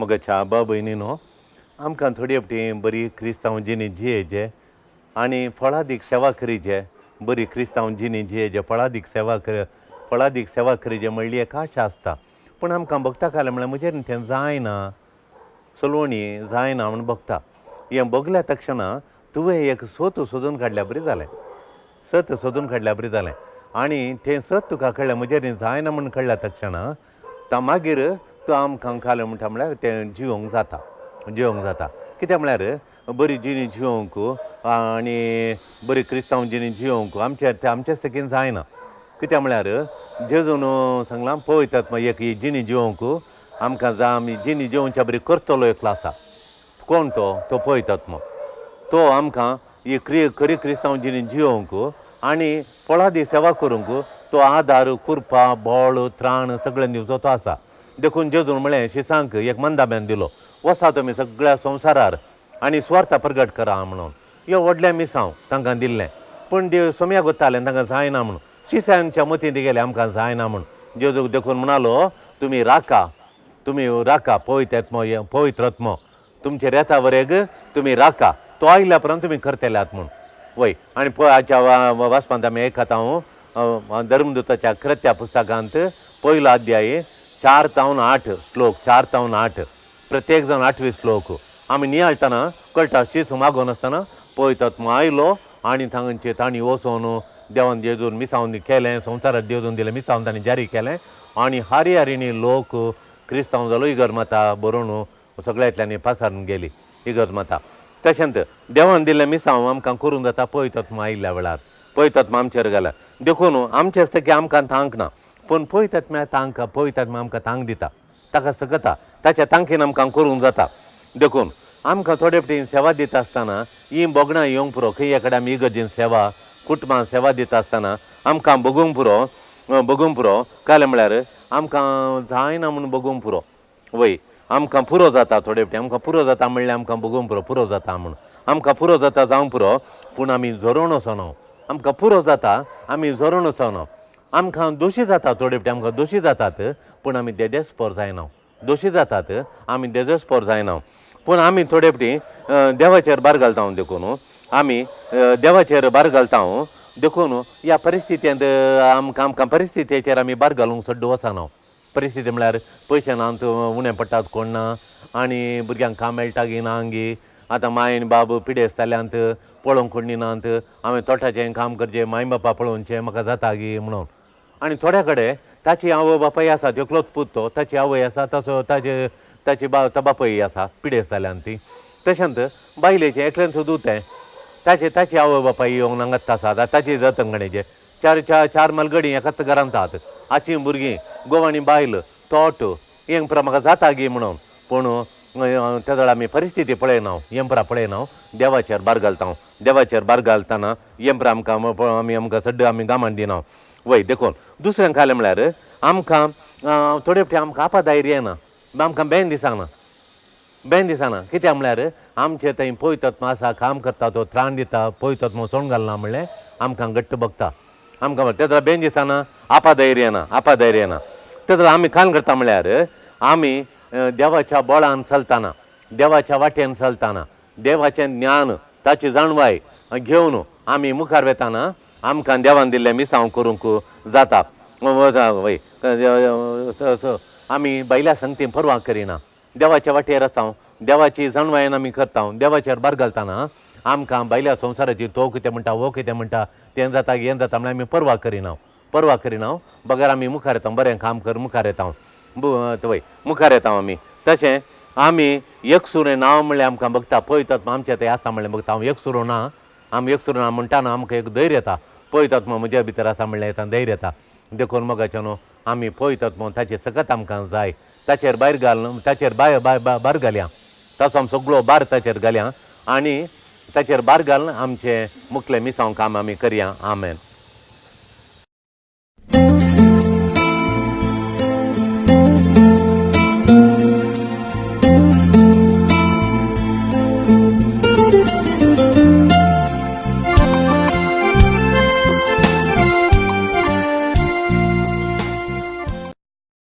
मोगाच्या आबा भयणीनो, आमकां थोडी फावटी बरी क्रिस्तांव जिणी जियेचे आनी फळादीक सेवा करीचे, बरी क्रिस्तांव जिणी जियेचे, फळादीक सेवा कर, फळादीक सेवा करीचे म्हणली एक आशा आसता. पूण आमकां भोगता कालें म्हळ्यार म्हजेर तें जायना, सलोवणी जायना म्हूण भोगता. हें भोगल्या तक्षणा तुवें एक सत सोदून काडल्या बरी जालें, सत सोदून काडल्या बरी जालें आनी तें सत तुका कळ्ळें म्हजेर जायना म्हूण कळ्ळ्या तक्षणा ता मागीर तूं आमकां कालें म्हणटा म्हळ्यार तें जिवंक जाता, जिवंक जाता. कित्याक म्हळ्यार बरी जिणी जिवंक आनी बरी क्रिस्तांव जिणी जिवंक आमचे आमचेच तकीन जायना. कित्याक म्हळ्यार जेजून सांगलां पळयतात एक ही जिणी जिवंक आमकां जा आमी जिणी जिवच्या बरी करतलो एकलो आसा. कोण तो? तो पळयतात मग तो आमकां ही खरी क्रिस्तांव जिणी जिवंक आनी फळादी सेवा करूंक तो आदार, कुरपा, बळ, त्राण सगळें दिवचो तो आसा. देखून जेजून म्हळें शिसांक एक मंदाब्यान दिलो, वसा तुमी सगळ्या संवसारार आनी सुवार्थ प्रगट करा म्हणून. ह्यो व्हडलें मिसांव तांकां दिल्लें, पूण देव सोम्याक वतालें तांकां जायना म्हणून. शिसांच्या मतींत गेलें आमकां जायना म्हूण. जेजूक देखून म्हणालो तुमी राखा, तुमी राखा पवित्र पवित्रात्मो तुमचे रेता वरेग तुमी राखा, तो आयल्या उपरांत तुमी करतल्यात म्हूण. वय आनी पळय आजच्या वाचपांत आमी एक हांव धर्मदूताच्या कृत्या पुस्तकांत पयलो अध्याय 4 तावन 8 श्लोक, 4 तावन 8 प्रत्येक जाण 8वी श्लोक आमी नियाळटना कळटा. शीस मागोन आसतना पवित्रात्मो आयलो आनी तांचे तांणी वचोन देवान जेजून मिसावन केलें, संवसारात जेजून दिलें मिसावन तांणी जारी केलें आनी हारी हारीनी लोक क्रिस्तांव जालो. इगर्ज माता बरोवन सगळ्यांतल्यानी पासारून गेली इगर्ज माता. तशेंच देवान दिल्लें मिसांव आमकां करूंक जाता पवित्रात्मो आयिल्ल्या वेळार, पवित्रात्मो आमचेर घाला. देखून आमचें आसता की आमकां तांक ना, पूण पवित्रात्म्या तांक, पवित्रात्मा आमकां तांक दिता, ताका सकता, ताच्या तांकीन आमकां करूंक जाता. देखून आमकां थोडे फावटी सेवा दिता आसतना ही भोगणां येवंक पुरो. खंय कडेन आमी इगर्जेन सेवा, कुटुंबान सेवा दिता आसतना आमकां भोगूंक पुरो, भोगूंक पुरो. कालें म्हळ्यार आमकां जायना म्हूण भोगूंक पुरो. वय आमकां पुरो जाता थोडे फावटी, आमकां पुरो जाता म्हणल्यार आमकां भोगूंक पुरो, पुरो जाता म्हूण आमकां पुरो जाता जावंक पुरो. पूण आमी झरोवन वचना, आमकां पुरो जाता आमी झरोवन वचना. आमकां दोशी जाता थोडे फावटी, आमकां दोशी जातात पूण आमी देदेस्पोर जायना, दोशी जातात आमी देदेस्पोर जायना. पूण आमी थोडे फावटी देवाचेर भार घालता. देखून आमी देवाचेर भार घालता. देखून ह्या परिस्थितींत आमकां आमकां परिस्थितीचेर आमी भार घालूंक सड्ड वचना. परिस्थिती म्हळ्यार पयशे नात, उणें पडटात कोण ना आनी भुरग्यांक काम मेळटा गी ना गी. आतां माय आनी बाब पिडेस्त जाल्यांत, पळोवंक कोण नात, हांवें तोटाचें काम करचें, माय बापा पळोवचें म्हाका जाता गी म्हणून. आनी थोड्या कडेन ताची आवय बापाय आसा, एकलोच पूत तो, ताची आवय आसा, ताचो ताचे ताची बापूय आसा, पिडेस्त जाल्यान ती. तशेंच बायलेचें एकलेंच दूत तें, ताचे ताची आवय बापाय येवंक नांगत आसा, ताची जतंगणेचे चार चार चार मालगडी एकाच घरांत आहात, आची भुरगीं, घोव आनी बायल, तोट, हें पुरा म्हाका जाता गी म्हणून. पूण त्या वेळार आमी परिस्थिती पळयना, यंपरा पळयना, देवाचेर भार घालता. देवाचेर भार घालतना यंपरा आमकां आमी आमकां सड्ड आमी गामान दिना. वय देखून दुसरें कालें म्हळ्यार आमकां थोडे फावटी आमकां आपादायर येना, आमकां बेन दिसना, बेन दिसना. कित्याक म्हळ्यार आमचे थंय पवित्रात्मो आसा, काम करता, तो त्राण दिता, पवित्रात्मो सोडून घालना म्हणलें आमकां घट्ट भोगता. आमकां तेजो बेन दिसना, आपाधैर्य येना, आपाधैर्य येना. तेजो आमी काम करता म्हळ्यार आमी देवाच्या बळान चलतना, देवाच्या वाटेन चलतना, देवाचें ज्ञान, ताची जाणवाय घेवन आमी मुखार वेताना आमकां देवान दिल्लें मिसांव करूंक जाता. वय आमी बायल्या संगती पर्वा करिना, देवाच्या वाटेर आसा, देवाची जाणवायेन आमी करता, देवाचेर भार घालतना आमकां बायल्या संवसाराची तो कितें म्हणटा, हो कितें म्हणटा, तें जाता हें जाता म्हळ्यार आमी पर्वा करिना, पर्वा करिना बगर आमी मुखार येता, बरें काम कर मुखार येता, वय मुखार येता आमी. तशें आमी एकसुरें नांव म्हणल्यार आमकां बघता, पवित्रात्मा आमचें थंय आसा म्हणल्यार बघता. हांव एकसुरो ना, आमी एकसुरो ना म्हणटा ना आमकां एक धैर्य येता, पवित्रात्मा म्हज्या भितर आसा म्हणल्यार येता धैर्य येता. देखून मोगाचें न्हू आमी पवित्रात्मा ताचें सकत आमकां जाय, ताचेर भायर घाल, ताचेर भायर भार घालया, ताचो आमी सगळो भार ताचेर घालया आनी ताचेर भार घालून आमचें मुखलें मिसांव काम आमी करया. आमेन.